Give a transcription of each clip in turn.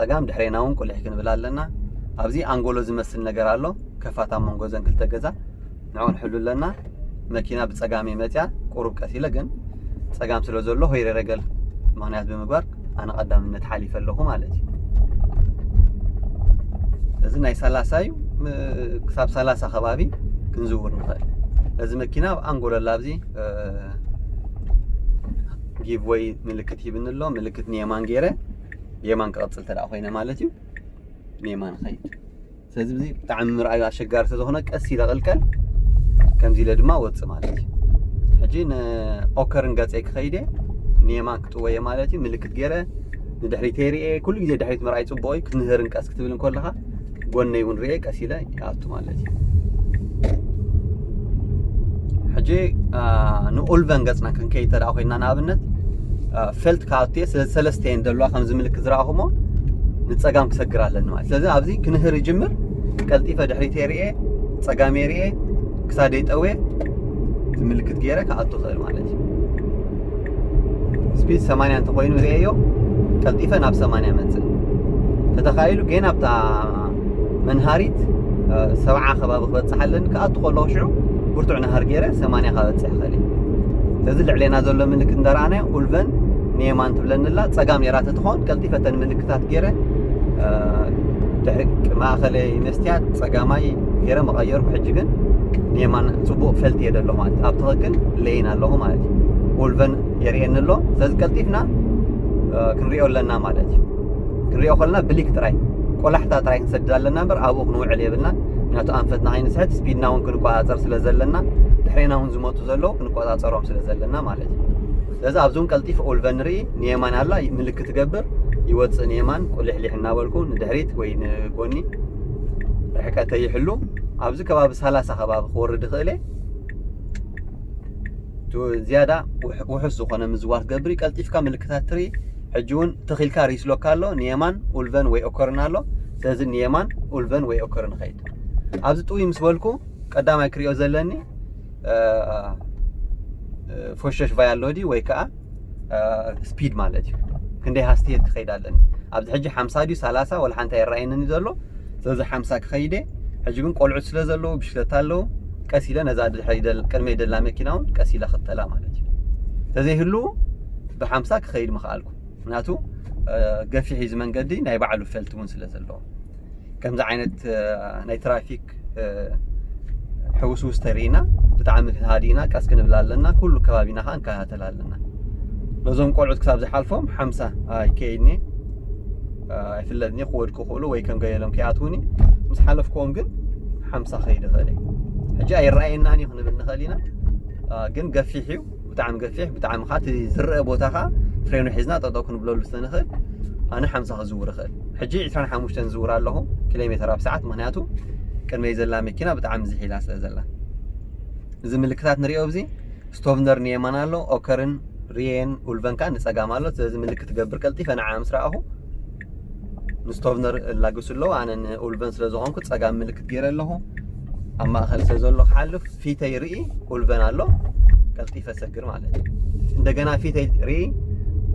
ጸጋም ድሕሬና እውን ቁልሕ ክንብል ኣለና። ኣብዚ ኣንጎሎ ዝመስል ነገር ኣሎ፣ ከፋት ኣብ መንጎ ዘን ክልተ ገዛ፣ ንዕኡ ንሕሉ ኣለና። መኪና ብጸጋም እየ መጽያ፣ ቁሩብ ቀስ ኢለ ግን ጸጋም ስለ ዘሎ ሆይረ ረገል ምኽንያት ብምግባር ኣነ ቀዳምነት ሓሊፈ ኣለኹ ማለት እዩ። እዚ ናይ ሰላሳ እዩ፣ ም-፣ ክሳብ ሰላሳ ከባቢ ክንዝውር ንኽእል። እዚ መኪና ኣብ ኣንጎሎ ኣላ፣ ኣብዚ ጊቭ ወይ ምልክት ሂብኒ ኣሎ። ምልክት ንየማን ገይረ የማን ክቐጽል ተደኣ ኮይነ ማለት እዩ። ንየማን ኸይድ። ስለዚ እዚ ብጣዕሚ ምርኣዩ ኣሸጋሪ ስለዝኾነ ቀስ ኢለ ቅልቀል፣ ከምዚ ኢለ ድማ ወፅእ ማለት እዩ። ሕጂ ንኦከርን ገፀይ ክኸይደ ንየማን ክጥወየ ማለት እዩ። ምልክት ገይረ ንድሕሪት ሪኤ፣ ኩሉ ግዜ ድሕሪት ምርኣይ ፅቡቕ እዩ። ክንህርን ቀስ ክትብል እንከለኻ ጎነይ እውን ሪኤ ቀስ ኢለ ይኣቱ ማለት እዩ። ሕጂ ንኡልቨን ገፅና ክንከይድ ተደኣ ኮይና ንኣብነት ፈልት ክኣቱ እየ። ስለዚ ሰለስተ እየን ዘለዋ ከምዚ ምልክት ዝረኣኹሞ ንፀጋም ክሰግር ኣለኒ ማለት። ስለዚ ኣብዚ ክንህር ይጅምር፣ ቀልጢፈ ድሕሪት የርኤ፣ ፀጋም የርኤ፣ ክሳደይ ጠውየ እቲ ምልክት ገይረ ክኣቱ ክእል ማለት እዩ። ስፒድ ሰማንያ እንተኮይኑ ርእየዮ፣ ቀልጢፈ ናብ ሰማንያ መፅእ። ተተኻኢሉ ጌና ኣብታ መንሃሪት ሰብዓ ከባቢ ክበፅሕ ኣለኒ። ክኣቱ ከለኹ ሽዑ ብርቱዕ ናሃር ገይረ ሰማንያ ከበፅሕ ይኽእል እየ። ስለዚ ልዕሌና ዘሎ ምልክት እንዳረኣናዮ ኡልቨን ንየማን ትብለኒ ኣላ። ፀጋም ነይራ ተትኾን ቀልጢፈ እተን ምልክታት ገይረ ድሕሪ ማእኸለይ መስትያት ፀጋማይ ገይረ መቐየርኩ። ሕጂ ግን ንየማን ፅቡቕ ፈልት እየ ዘለኹ ማለት ኣብ ትኽክል ሌይን ኣለኹ ማለት እዩ። ኡልቨን የርእየኒ ኣሎ። ስለዚ ቀልጢፍና ክንሪኦ ኣለና ማለት እዩ። ክንሪኦ ከለና ብሊክ ጥራይ ቆላሕታ ጥራይ ክንሰድድ ኣለና እምበር ኣብኡ ክንውዕል የብልና። ምክንያቱ ኣንፈትና ከይንስሕት ስፒድና እውን ክንቆፃፀር ስለ ዘለና ድሕሬና እውን ዝመፁ ዘለዉ ክንቆፃፀሮም ስለ ዘለና ማለት እዩ። ስለዚ ኣብዚ እውን ቀልጢፍ ኡልቨን ንርኢ። ንየማን ኣላ ምልክት ትገብር፣ ይወፅእ ንየማን ቁልሕሊሕ እናበልኩ ንድሕሪት ወይ ንጎኒ ርሕቀተይ ይሕሉ። ኣብዚ ከባቢ ሰላሳ ከባቢ ክወርድ ይኽእል እየ። ዝያዳ ውሑስ ዝኾነ ምዝዋር ትገብር እዩ። ቀልጢፍካ ምልክታት ትርኢ። ሕጂ እውን ተኺልካ ሪስሎካ ኣሎ፣ ንየማን ኡልቨን ወይ ኦከርን ኣሎ። ስለዚ ንየማን ኡልቨን ወይ ኦከርን ኸይድ። ኣብዚ ጥውይ ምስ በልኩ ቀዳማይ ክሪኦ ዘለኒ ፎሸሽ ቫያሎዲ ወይ ከዓ ስፒድ ማለት እዩ። ክንደይ ሃስትየት ክኸይድ ኣለኒ ኣብዚ ሕጂ ሓምሳ ድዩ ሰላሳ ወላ ሓንቲ ኣይረኣየንን እዩ ዘሎ። ስለዚ ሓምሳ ክኸይደ። ሕጂ ግን ቆልዑት ስለ ዘለዉ ብሽክለታ ኣለዉ። ቀስ ኢለ ነዛ ድሕሪ ደል-፣ ቅድመይ ደላ መኪና እውን ቀስ ኢለ ክተላ ማለት እዩ። ተዘይህሉ ብሓምሳ ክኸይድ ምኽኣልኩ። ምክንያቱ ገፊሕ እዩ እዚ መንገዲ ናይ ባዕሉ ፈልት እውን ስለ ዘለዎ። ከምዚ ዓይነት ናይ ትራፊክ ሕውስውስ ተሪእና ብጣዕሚ ሃዲእና ቀስ ክንብል ኣለና። ኩሉ ከባቢና ከዓ ንከታተል ኣለና። ነዞም ቆልዑት ክሳብ ዝሓልፎም ሓምሳ ኣይከይድኒ ኣይፍለጥኒ ክወድቁ ክእሉ ወይ ከም ገየሎም ከይኣትውኒ ምስ ሓለፍክዎም ግን ሓምሳ ከይድ እኽእል እየ። ሕጂ ኣይረኣየናን እዩ ክንብል ንኽእል ኢና። ግን ገፊሕ እዩ፣ ብጣዕሚ ገፊሕ፣ ብጣዕሚ ከዓ እቲ ዝረአ ቦታ ከዓ ፍሬኑ ሒዝና ጠጠው ክንብለሉ ስለንኽእል ኣነ ሓምሳ ክዝውር እኽእል። ሕጂ ዕስራን ሓሙሽተን ዝውር ኣለኹ ኪሎ ሜትር ኣብ ሰዓት፣ ምክንያቱ ቅድመይ ዘላ መኪና ብጣዕሚ ዝሒላ ስለ ዘላ። እዚ ምልክታት ንሪኦ ኣብዚ ስቶቭነር ንየማን ኣሎ፣ ኦከርን ሪየን ኡልቨን ከዓ ንፀጋም ኣሎ። ስለዚ ምልክት ትገብር ቀልጢፈ ንዓ ምስ ረኣኹ ንስቶቭነር እላግሱ ኣለዉ። ኣነ ንኡልቨን ስለ ዝኾንኩ ፀጋም ምልክት ገይረ ኣለኹ። ኣብ ማእኸል ስለ ዘሎ ክሓልፍ ፊተይ ርኢ ኡልቨን ኣሎ፣ ቀልጢፈ ሰግር ማለት እዩ። እንደገና ፊተይ ርኢ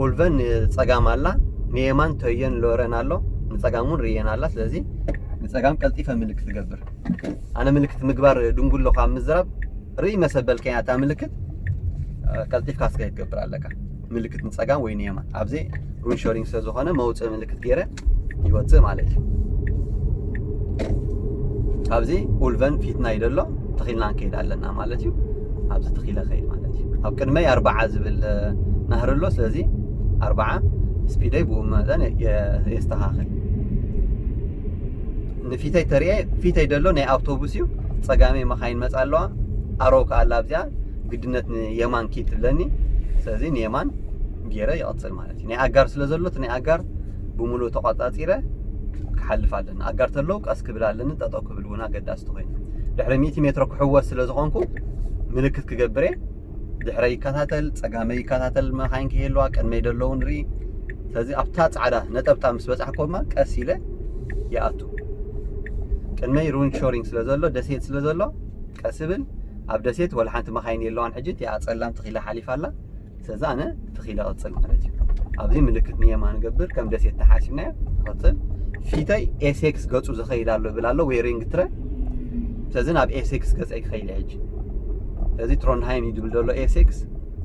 ኡልቨን ንፀጋም ኣላ፣ ንየማን ቶየን ሎረን ኣሎ፣ ንፀጋም እውን ሪየን ኣላ። ስለዚ ንፀጋም ቀልጢፈ ምልክት ትገብር። ኣነ ምልክት ምግባር ድንጉሎ ካብ ምዝራብ ርኢ መሰበልከያ እታ ምልክት ቀልጢፍካ ስክሪን ክትገብር ኣለካ። ምልክት ንፀጋም ወይ ንየማን ኣብዚ ሩን ሾሪንግ ስለ ዝኾነ መውፅኢ ምልክት ገይረ ይወፅእ ማለት እዩ። ኣብዚ ኡልቨን ፊትና ይደሎ ተኺልና ንከይድ ኣለና ማለት እዩ። ኣብዚ ተኺለ ከይድ ማለት እዩ። ኣብ ቅድመይ ኣርባዓ ዝብል ናህሪ ኣሎ። ስለዚ ኣርባዓ ስፒደይ ብኡ መጠን የስተኻኽል። ንፊተይ ተሪኤ ፊተይ ደሎ ናይ ኣውቶቡስ እዩ። ፀጋመይ መኻይን መፃ ኣለዋ። ኣረው ከኣላ ኣብዚኣ ግድነት ንየማን ኪድ ትብለኒ። ስለዚ ንየማን ገይረ ይቐፅል ማለት እዩ። ናይ ኣጋር ስለ ዘሎ እቲ ናይ ኣጋር ብምሉእ ተቋፃፂረ ክሓልፍ ኣለኒ። ኣጋር ተለዉ ቀስ ክብል ኣለኒ፣ ጠጠው ክብል እውን ኣገዳሲ ተኮይኑ ድሕሪ ሚእቲ ሜትሮ ክሕወስ ስለ ዝኾንኩ ምልክት ክገብር እየ። ድሕረይ ይከታተል፣ ፀጋመይ ይከታተል፣ መኻይን ከይህልዋ ቅድመይ ደለዉ ንርኢ። ስለዚ ኣብታ ፃዕዳ ነጠብጣብ ምስ በፃሕኮ ድማ ቀስ ኢለ ይኣቱ። ቅድመይ ሩን ሾሪንግ ስለ ዘሎ ደሴት ስለ ዘሎ ቀስ ብል። ኣብ ደሴት ወላ ሓንቲ መኻይን የለዋን። ሕጂ እቲኣ ፀላም ተኺላ ሓሊፋ ኣላ። ስለዚ ኣነ ተኺለ ቀፅል ማለት እዩ። ኣብዚ ምልክት ንየማን ገብር ከም ደሴት ተሓሲብናዮ ቀፅል። ፊተይ ኤስኤክስ ገፁ ዝኸይድ ኣሎ ይብል ኣሎ፣ ዌሪንግ ትረ። ስለዚ ናብ ኤስኤክስ ገፀይ ክኸይድ እየ ሕጂ። ስለዚ ትሮንድሃይም እዩ ዝብል ዘሎ ኤስኤክስ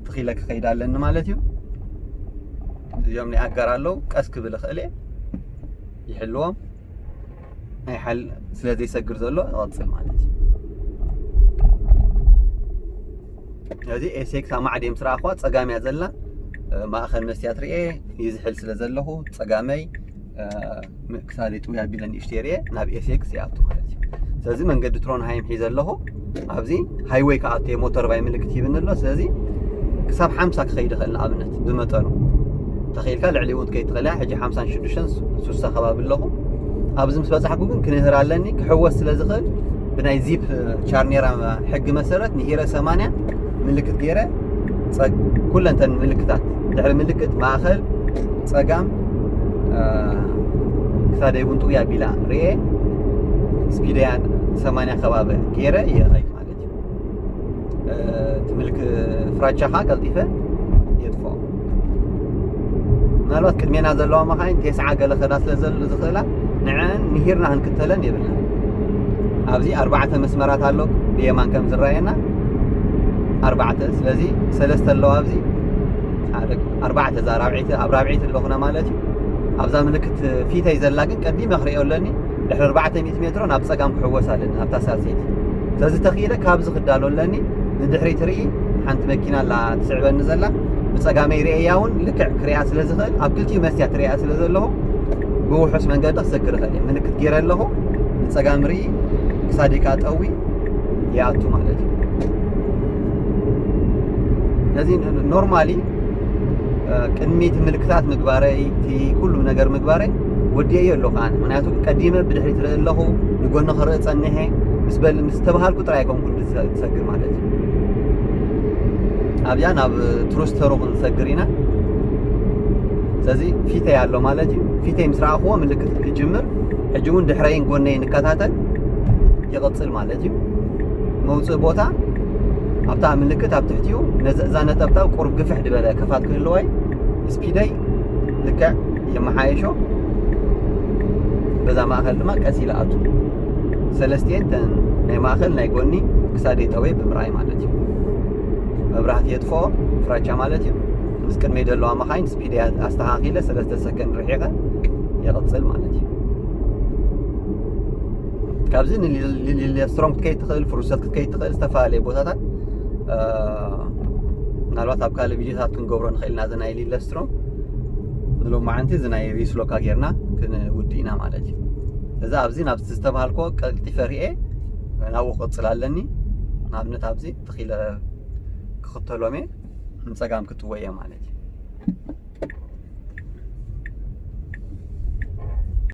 ትኺለ ክኸይድ ኣለኒ ማለት እዩ። እዚኦም ናይ ኣጋር ኣለዉ፣ ቀስ ክብል እኽእል እየ። ይሕልዎም። ናይ ሓል ስለ ዘይሰግር ዘሎ ይቐፅል ማለት እዩ። ስለዚ ኤስኤክስ ኣብ ማዕድ ምስ ረኣኽዋ ጸጋም እያ ዘላ። ማእኸል መስትያት ርኤ ይዝሕል ስለ ዘለኹ ጸጋመይ ክሳደይ ጥውያ ቢለ ንእሽተይ ርኤ ናብ ኤስኤክስ ይኣቱ ማለት እዩ። ስለዚ መንገዲ ትሮንሃይም ሒዘ ኣለኹ። ኣብዚ ሃይወይ ክኣቱ እየ፣ ሞተር ባይ ምልክት ሂብኒ ኣሎ። ስለዚ ክሳብ ሓምሳ ክኸይድ ይኽእል፣ ንኣብነት ብመጠኑ ተኺኢልካ ልዕሊ እውን ከይትኽእል እያ። ሕጂ ሓምሳን ሽዱሽተን ሱሳ ከባቢ ኣለኹ። ኣብዚ ምስ በጻሕኩ ግን ክንህር ኣለኒ፣ ክሕወስ ስለ ዝኽእል ብናይ ዚፕ ቻርኔራ ሕጊ መሰረት ንሂረ ሰማንያ ምልክት ገይረ ጸግ-፣ ኩለንተን ምልክታት ድሕሪ ምልክት ማእኸል ጸጋም ክሳደይ እውን ጥውያ ቢላ ርኤ ስፒደያን ሰማንያ ከባቢ ገይረ እየ ኸይድ ማለት እዩ። እቲ ምልክ ፍራቻኻ ቀልጢፈ የጥፍኦ። ምናልባት ቅድሜና ዘለዋ መኻይን ቴስዓ ገለ ኸዳ ስለ ዘል-፣ ዝኽእላ ንዐን ንሂርና ክንክተለን የብልና። ኣብዚ ኣርባዕተ መስመራት ኣሎ ብየማን ከም ዝረኣየና ኣርባዕተ። ስለዚ ሰለስተ ኣለዋ ኣብዚ ሓደ፣ ኣርባዕተ፣ እዛ ራብዒቲ፣ ኣብ ራብዒቲ ኣለኹና ማለት እዩ። ኣብዛ ምልክት ፊተይ ዘላ ግን ቀዲመ ክርእዮ ኣለኒ። ድሕሪ ኣርባዕተ ሚእቲ ሜትሮ ናብ ጸጋም ክሕወስ ኣለኒ ኣብታ ሳልሰይቲ። ስለዚ ተኽኢለ ካብዚ ክዳሎ ኣለኒ። ንድሕሪት ርኢ፣ ሓንቲ መኪና ኣላ ትስዕበኒ ዘላ፣ ብጸጋመይ ርእያ እውን ልክዕ ክሪኣ ስለ ዝኽእል ኣብ ክልቲኡ መስትያት ርእያ ስለ ዘለኹ ብውሑስ መንገዲ ክሰግር እኽእል እየ። ምልክት ገይረ ኣለኹ። ንጸጋም ርኢ፣ ክሳደይ ከኣ ጠዊ ይኣቱ ማለት እዩ። ስለዚ ኖርማሊ ቅድሚት ምልክታት ምግባረይ፣ እቲ ኩሉ ነገር ምግባረይ ወዲኤዮ ኣለኹ ኣነ። ምክንያቱ ቀዲመ ብድሕሪት ርኢ ኣለኹ፣ ንጎኒ ክርኢ ጸኒሐ ምስ በል-፣ ምስ ተባሃልኩ ጥራይ ኣይኮንኩን ዝሰ-፣ ዝሰግር ማለት እዩ። ኣብያ ናብ ትሩስተሩ ክንሰግር ኢና። ስለዚ ፊተይ ኣሎ ማለት እዩ። ፊተይ ምስ ረኣኽዎ ምልክት ክጅምር፣ ሕጂ እውን ድሕረይን ጎነይን ንከታተል ይቕጽል ማለት እዩ። መውፅእ ቦታ ኣብታ ምልክት ኣብ ትሕቲኡ ነዚ፣ እዛ ነጠብጣብ ቁሩብ ግፍሕ ዝበለ ክፋት ክህልዋ እዩ። ስፒደይ ልክዕ የመሓየሾ። በዛ ማእኸል ድማ ቀስ ኢለ ኣቱ። ሰለስቲኤን ተን ናይ ማእኸል ናይ ጎኒ ክሳደይ ጠውየ ብምርኣይ ማለት እዩ። መብራህቲ የጥፍኦ፣ ፍራቻ ማለት እዩ። ምስ ቅድመይ ዘለዋ መኻይን ስፒደይ ኣስተኻኺለ ሰለስተ ሰከንድ ርሒቐ ይቕጽል ማለት እዩ። ካብዚ ንሊ-፣ ሊ-፣ ሊለስትሮም ክትከይድ ትኽእል፣ ፍሩሰት ክትከይድ ትኽእል፣ ዝተፈላለየ ቦታታት፣ እ፣ ምናልባት ኣብ ካልእ ቪድዮታት ክንገብሮ ንኽእል ኢና። እዚ ናይ ሊለስትሮም ንሎማዓንቲ እዚ ናይ ሪስሎካ ጌርና ክንውድእ ኢና ማለት እዩ። እዚ ኣብዚ ናብዚ ዝተባሃልኮ ቀልጢፈ ርኤ ናብኡ ክቕጽል ኣለኒ። ንኣብነት ኣብዚ ትኺለ ክኽተሎም እየ፣ ንጸጋም ክትወ እየ ማለት እዩ።